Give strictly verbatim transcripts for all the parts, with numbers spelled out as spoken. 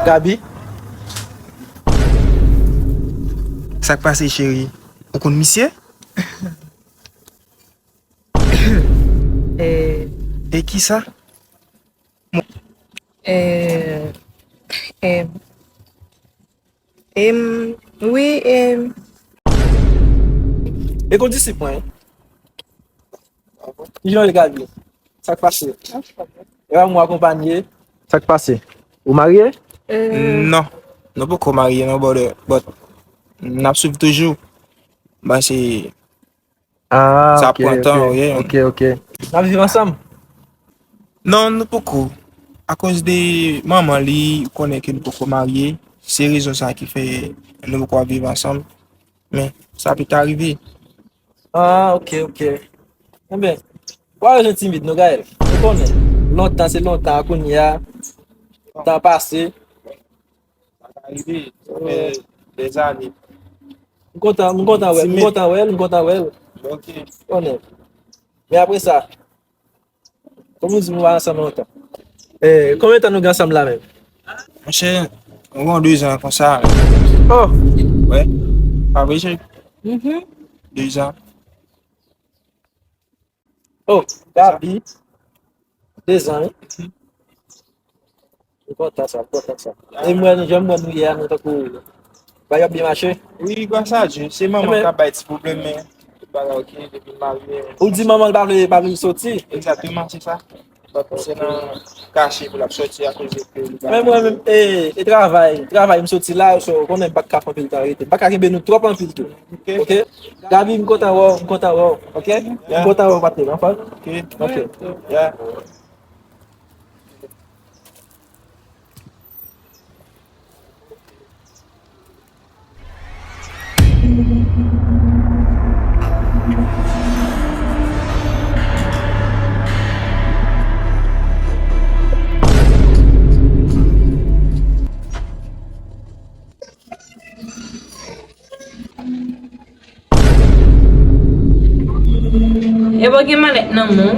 Gaby? Sa k pase, cheri? Ou konn misye? Eh, e kisa? Eh, eh, em, wi, em. E kon disip mwen. Kijan w ye, Gaby? Sa k pase? E pa mwen akonpanye. Sa k pase? Ou marye? Eh. Non. Nou poko marye non, brother. But n ap swiv toujou. Bon, se Ah, sa ok, pran tan, ok, wi. Ok, ok. N ap viv ansanm? Non, nou poko. Akoz de manman li, ou konnen ke nou poko marye. Se rezon sa ki fè nou poko ap viv ansanm. Men, sa pita rive. Ah, ok, ok. Enben, pa bezwen timid, non, Gaël. Ou konnen, lontan se lontan, kounye a, tan pase. Sa ka rive, sa fè dèzane. M kontan, m kontan wè l, m kontan wè l, m kontan wè l. Ok. Konnen. Men apre sa, kòm ou di nou pa ansanm lontan. Eh, konbyen tan nou gen ansanm la menm? Monchè, nou gen de zan konsa. Oh! Wè. Pa vre, cheri? Mhm. De zan. Oh, Gaby. De zan, wi. M kontan sa, m kontan sa. E mwen, jan m wè nou ye a, nou tankou bagay ap byen mache. Wi, gras a Dye. Se manman k ap bay ti pwoblèm, men tout bagay ok, depi m marye. Ou di manman l pa vle, pa vle soti? Egzakteman, se sa. Donk, se nan kache pou l ap soti akoz de ke li pa. Men mwen menm, e, e travay, travay m soti la, so, ou konnen m pa t ka fè anpil tan rete. M pa ka kenbe nou twòp anpil tou. Ok. Ok? Gaby, m kontan wè w, m kontan wè w. Ok? Yeah. M kontan wè w, patnè m, anfòm? Ok. Ok. Yeah. E pa gen malèt nan men w?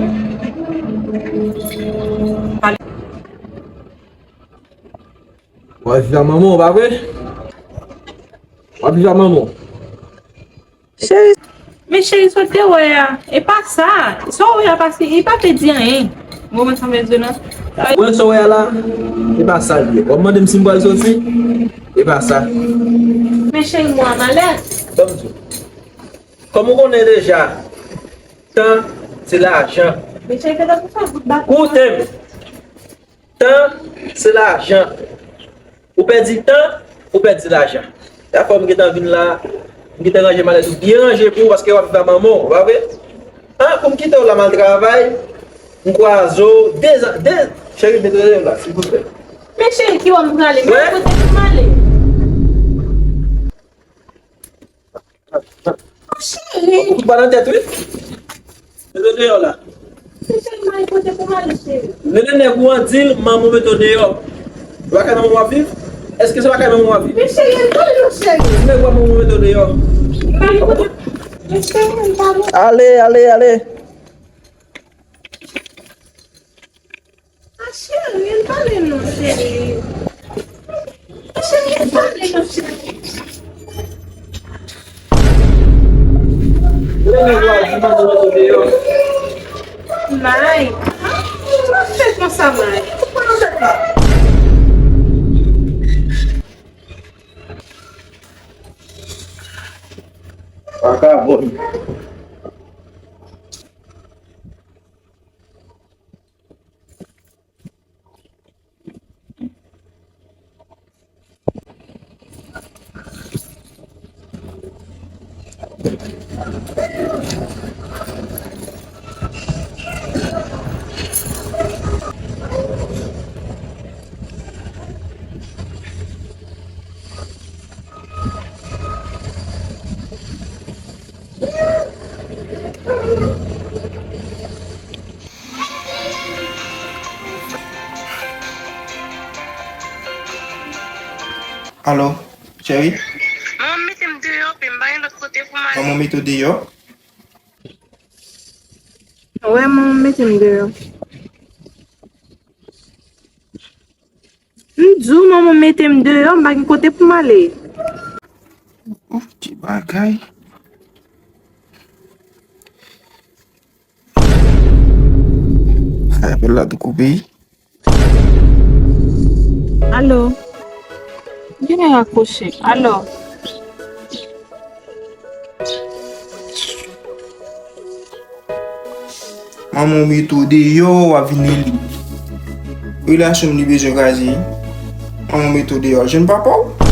W ap viv ak manman w, pa vre? W ap viv ak manman w. Cheri, men cheri, sa w te wè a, e pa sa. Sa w wè a, paske li pa vle di anyen. Ou konprann sa m vle di w nan? Mwen, sa w wè a la, e pa sa l ye. W ap mande m si m pral soti? E pa sa. Men cheri, mwen malèt. Ban m di w. Kòm ou konnen deja, tan se lajan. Men cheri, fè tankou sa, bout bak. Koute m. Tan, se lajan. Ou pèdi tan, ou pèdi lajan. Dayè fò m gentan vin la, m gentan ranje malèt ou byen ranje pou ou, paske w ap viv ak manman w, pa vre? An, pou m kite w la m al travay, m kwaze w, de zan, de, cheri, mete w deyò la, silvouplè. Men cheri, ki wè m prale? Men kote pou m ale? Cheri. Ou ba nan tèt, wi. Mete w deyò la. Cheri, mwen kote pou m ale, cheri. Rele nèg ou an, di l manman w mete w deyò. Ou pa kay manman w ap viv? Èske se pa kay manman w ap viv? Men cheri, ann pale non, cheri. Di nèg ou an manman w mete w deyò. Mwen kote, men cheri, ann pale. Ale, ale, ale. A cheri, ann pale non, cheri. Cheri, ann pale non, cheri. May, sa fè konsa, May? Vakabon. Alo, cheri? Manman m mete m deyò, pi m pa gen lòt kote pou m ale. Manman w mete w deyò? Wi, manman m mete m deyò. M di w, manman mete m deyò, m pa gen kote pou m ale. Ouf, ti bagay. Apèl la tou koupe. Alo. Genlè rakwoche. Alo. Manman w mete w deyò, w ap vin rele. Relasyon m li bezwen kraze. Manman w mete w deyò. Jwenn papa w.